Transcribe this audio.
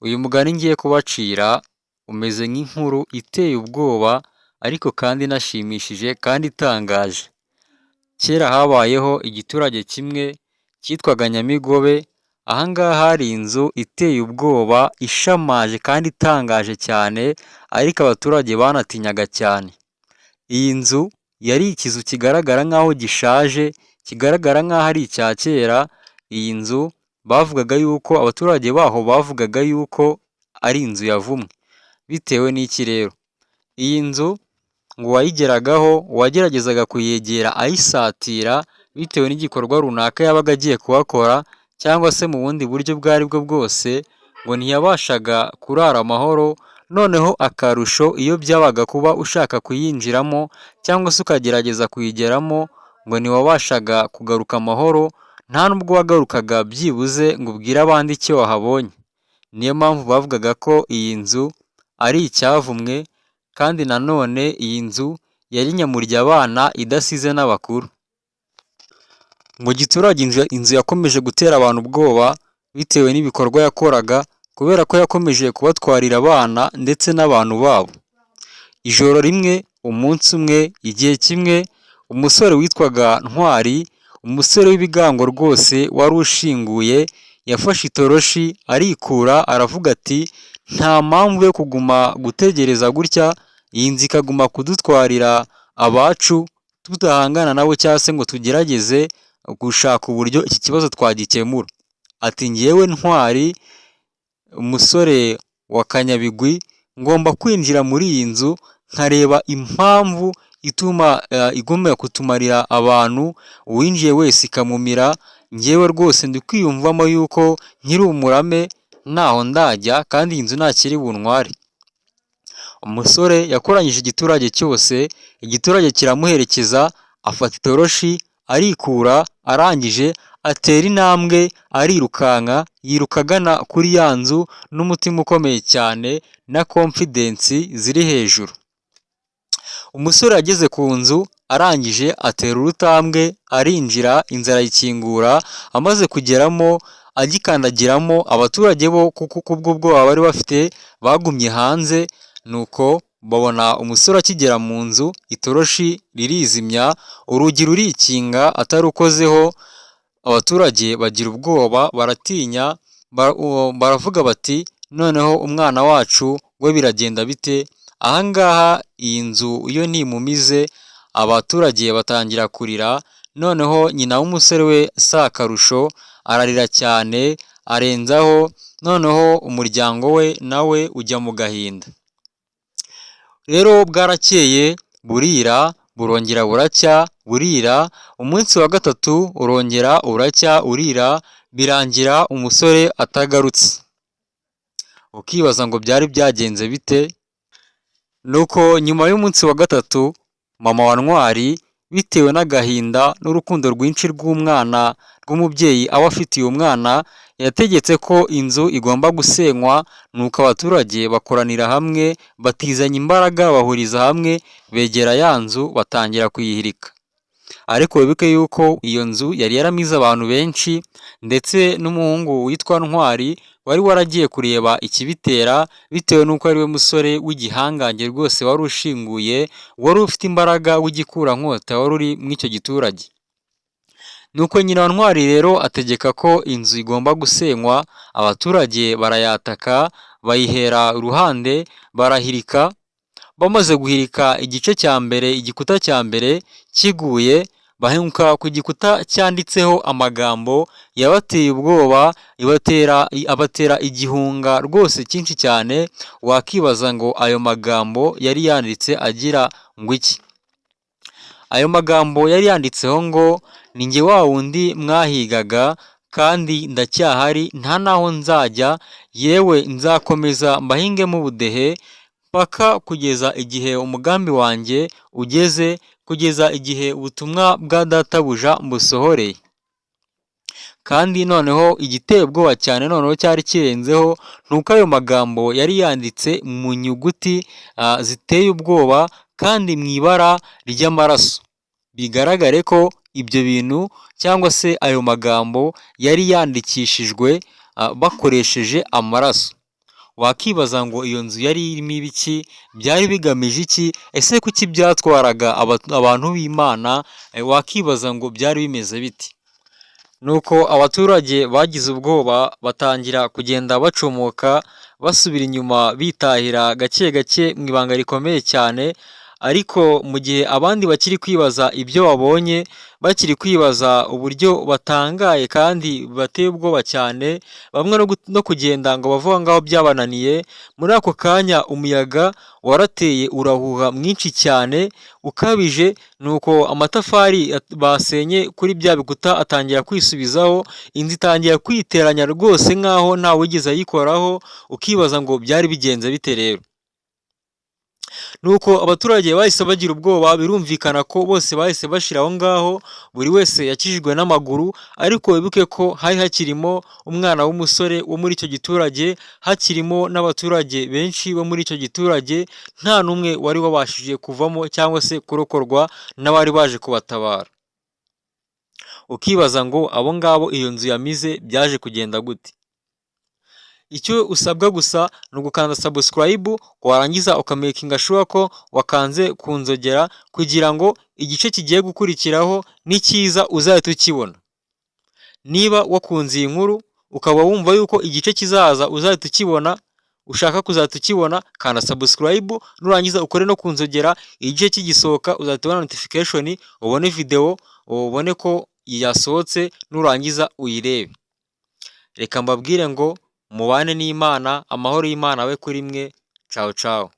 Uyu mugani ngiye kubacira umeze nk'inkuru iteye ubwoba ariko kandi inashimishije kandi itangaje. Kera habayeho igiturage kimwe cyitwaga Nyamigobe, aha ngaha hari inzu iteye ubwoba, ishamaje kandi itangaje cyane ariko abaturage banatinyaga cyane. Iyi nzu yari ikizu kigaragara nk'aho gishaje, kigaragara nk'aho ari icya kera, iyi nzu bavugaga yuko abaturage baho bavugaga yuko ari inzu yavumwe. Bitewe n'iki rero? Iyi nzu ngo uwayigeragaho, uwageragezaga kuyegera ayisatira bitewe n'igikorwa runaka yabaga agiye kuhakora cyangwa se mu bundi buryo ubwo ari bwo bwose, ngo ntiyabashaga kurara amahoro, noneho akarusho iyo byabaga kuba ushaka kuyinjiramo cyangwa se ukagerageza kuyigeramo, ngo ntiwabashaga kugaruka amahoro, nta nubwo wagarukaga byibuze ngo ubwire abandi icyo wahabonye. Niyo mpamvu bavugaga ko iyi nzu ari icyavumwe kandi nanone iyi nzu yari nyamuryabana idasize n'abakuru. Mu giturage inzu yakomeje gutera abantu ubwoba bitewe n'ibikorwa yakoraga kubera ko yakomeje kubatwarira abana ndetse n'abantu babo. Ijoro rimwe, umunsi umwe, igihe kimwe, umusore witwaga Ntwari, umusore w'ibigango rwose wari ushinguye, yafashe itoroshi arikura aravuga ati nta mpamvu yo kuguma gutegereza gutya, iyi nzu ikaguma kudutwarira abacu tudahangana nabo cyangwa se ngo tugerageze gushaka uburyo iki kibazo twagikemura. Ati njyewe Ntwari, umusore wa Kanyabigwi, ngomba kwinjira muri iyi nzu nkareba impamvu ituma igumya kutumarira abantu, uwinjiye wese ikamumira, njyewe rwose ndi kwiyumvamo yuko nkiri umurame ntaho ndajya kandi iyi nzu ntakiri buntware. Umusore yakoranyije igiturage cyose, igiturage kiramuherekeza, afata itoroshi arikura, arangije atera intambwe arirukanka, yiruka agana kuri ya nzu n'umutima ukomeye cyane na confidence ziri hejuru. Umusore ageze ku nzu arangije atera urutambwe arinjira, inzu arayikingura, amaze kugeramo agikandagiramo abaturage bo kuko kubw'ubwoba bari bafite bagumye hanze, nuko babona umusore akigera mu nzu itoroshi ririzimya, urugi rurikinga atarukozeho, abaturage bagira ubwoba baratinya, baravuga bati noneho umwana wacu we biragenda bite? Aha ngaha iyi nzu iyo ntimumize, abaturage batangira kurira, noneho nyina w'umusore we si akarusho ararira cyane arenzaho, noneho umuryango we nawe ujya mu gahinda. Rero bwarakeye burira, burongera buracya burira, umunsi wa gatatu urongera uracya urira, birangira umusore atagarutse. Ukibaza ngo byari byagenze bite? Nuko nyuma y'umunsi wa gatatu, mama wa Ntwari bitewe n'agahinda n'urukundo rwinshi rw'umwana rw'umubyeyi aba afitiye umwana, yategetse ko inzu igomba gusenywa, nuko abaturage bakoranira hamwe, batizanya imbaraga bahuriza hamwe, begera ya nzu batangira kuyihirika. Ariko wibuke yuko iyo nzu yari yaramize abantu benshi ndetse n'umuhungu witwa Ntwari wari waragiye kureba ikibitera, bitewe n'uko ari we musore w'igihangange rwose wari ushinguye, wari ufite imbaraga w'igikurankota wari uri muri icyo giturage. Nuko nyina wa Ntwari rero ategeka ko inzu igomba gusenywa, abaturage barayataka, bayihera uruhande barahirika, bamaze guhirika igice cya mbere, igikuta cya mbere kiguye, bahinguka ku gikuta cyanditseho amagambo yabateye ubwoba, ibatera abatera igihunga rwose cyinshi cyane, wakibaza ngo ayo magambo yari yanditse agira ngo iki? Ayo magambo yari yanditseho ngo ni njye wa wundi mwahigaga kandi ndacyahari nta n'aho nzajya, yewe nzakomeza mbahingemo ubudehe mpaka kugeza igihe umugambi wanjye ugeze, kugeza igihe ubutumwa bwa databuja mbusohoreye. Kandi noneho igiteye ubwoba cyane noneho cyari kirenzeho, ni uko ayo magambo yari yanditse mu nyuguti ziteye ubwoba kandi mu ibara ry'amaraso. Bigaragare ko ibyo bintu cyangwa se ayo magambo yari yandikishijwe bakoresheje amaraso. Wakibaza ngo iyo nzu yari irimo ibiki? Byari bigamije iki? Ese kuki byatwaraga abantu b'Imana? Wakibaza ngo byari bimeze biti? Nuko abaturage bagize ubwoba batangira kugenda bacomoka, basubira inyuma bitahira gake gake mu ibanga rikomeye cyane, ariko mu gihe abandi bakiri kwibaza ibyo babonye, bakiri kwibaza uburyo batangaye kandi bateye ubwoba cyane, bamwe no kugenda ngo bave aho ngaho byabananiye, muri ako kanya umuyaga warateye urahuha mwinshi cyane ukabije, nuko amatafari basenye kuri bya bikuta atangira kwisubizaho, inzu itangira kwiteranya rwose nk'aho ntawigeze ayikoraho, ukibaza ngo byari bigenze bite rero? Nuko abaturage bahise bagira ubwoba, birumvikana ko bose bahise bashira aho ngaho, buri wese yakijijwe n'amaguru, ariko wibuke ko hari hakirimo umwana w'umusore wo muri icyo giturage, hakirimo n'abaturage benshi bo muri icyo giturage, nta n'umwe wari wabashije kuvamo cyangwa se kurokorwa n'abari baje kubatabara. Ukibaza ngo abo ngabo iyo nzu yamize byaje kugenda gute? Icyo usabwa gusa ni ugukanda subscribe, warangiza ukamakinga sure ko wakanze ku nzogera kugira ngo igice kigiye gukurikiraho nikiza uzahite ukibona. Niba wakunze iyi nkuru ukaba wumva yuko igice kizaza uzahita ukibona, ushaka kuzahita ukibona, kanda subscribe, nurangiza ukore no ku nzogera, igice kigisohoka uzahita ubona notification, ubone video, ubone ko yasohotse, nurangiza uyirebe. Reka mbabwire ngo mubane n'Imana, amahoro y'Imana abe kuri mwe, cawu cawu.